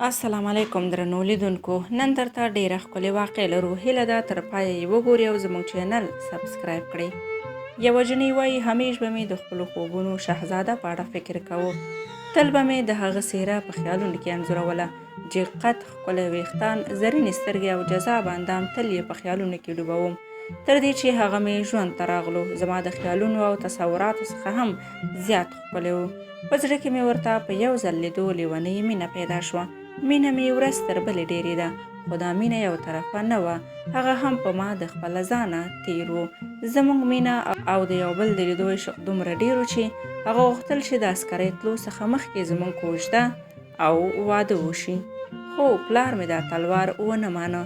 السلام علیکم درنو لیدونکو، نن درته ډیره ښکلې واقع لرو. هیله ده تر پایه یې وګورئ او زموږ چینل سبسکرایب کړئ. یوه جنۍ وایي، همیش به مې د خپلو خوبونو شهزاده په اړه فکر کاوه. تل به مې د هغه څیره په خیالونو کې انځوروله. جګ قد، ښکلی ویښتان، زرینې سترګې او جذاب اندام تل یې په خیالونو کې ډوبوم. تر دې چې هغه مې ژوند ته راغلو، زما د خیالونو او تصوراتو څخه هم زیات ښکلی و. په زړه کې مې ورته په یو ځل لیدو لیونۍ مینه پیدا شوه. مینه مې ورځ تر بلې ډېرېده، خو دا مینه یو طرفه نه وه، هغه هم په ما د خپله ځانه تېر و. زموږ مینه او د یو بل د لیدو عشق دومره ډېر و چې هغه غوښتل چې د عسکرۍ تلو څخه مخکې زموږ کوژده او واده وشي. خو پلار مې دا تلوار ونه مانه.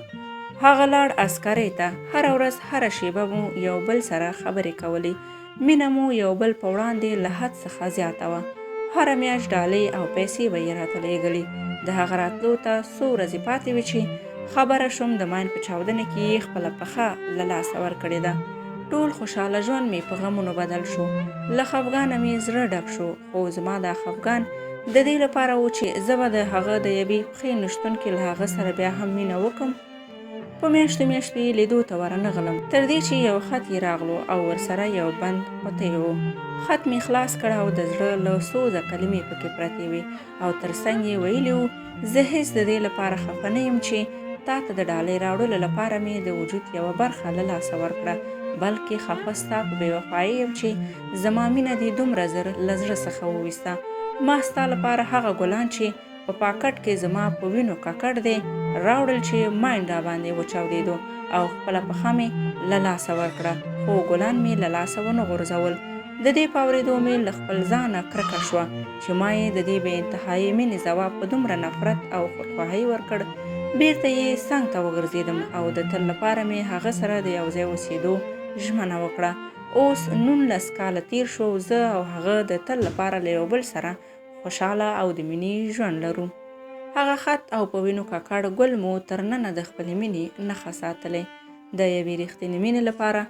هغه لاړ عسکرۍ ته. هره ورځ هره شېبه مو یو بل سره خبرې کولې. مینه مو یو بل په وړاندې له حد څخه زیاته وه. هره میاشت ډالۍ او پیسې به یې راته لېږلې. د هغه راتلو ته څو ورځې پاتې وې چې خبره شوم د ماین په چاودنه کې یې خپله پښه له لاسه ورکړې ده. ټول خوشحاله ژوند مې په غمونو بدل شو. له خفګانه مې زړه ډک شو، خو زما دا خفګان د دې لپاره و چې زه به د هغه د یوې پښې نشتون کې له هغه سره بیا هم مینه وکړم. په میاشتو میاشتو یې لیدو ته ورنه غلم، تر دې چې یو خط یې راغلو او ورسره یو بند قوطۍ و. خط مې خلاص کړ او د زړه له سوزه کلمې پکې پرتې وې او تر څنګ یې ویلي وو، زه هیڅ د دې لپاره خفه نه یم چې تا ته د ډالۍ راوړلو لپاره مې د وجود یوه برخه له لاسه ورکړه، بلکې خفه ستا په بې وفایۍ یم چې زما مینه دې دومره زر له زړه څخه وویسته. ما ستا لپاره هغه ګلان چې په پاکټ کې زما په وینو ککړ دی راوړل چې ماین راباندې وچاودېدو او خپله پښه مې له لاسه ورکړه، خو ګلان مې له لاسه ونه غورځول. د دې په اورېدو مې له خپل ځانه کرکه شوه چې ما یې د دې بې انتهایې مینې ځواب په دومره نفرت او خودخواهۍ ورکړ. بېرته یې څنګ ته وګرځېدم او د تل لپاره مې هغه سره د یو ځای اوسېدو ژمنه وکړه. اوس 19 کاله تېر شو، زه او هغه د تل لپاره له یو بل سره خوشحاله او د مینې ژوند لرو. هغه خط او په وینو ککړ ګل مو تر ننه د خپلې مینې نښه ساتلې. د یوې رښتینې مینې لپاره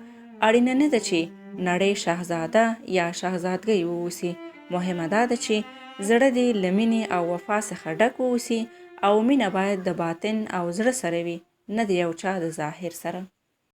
اړینه نه ده چې نړۍ شهزاده یا شهزادګۍ واوسي، مهمه دا ده چې زړه دې له مینې او وفا څخه ډک واوسي او مینه باید د باطن او زړه سره وي، نه د یو چا د ظاهر سره.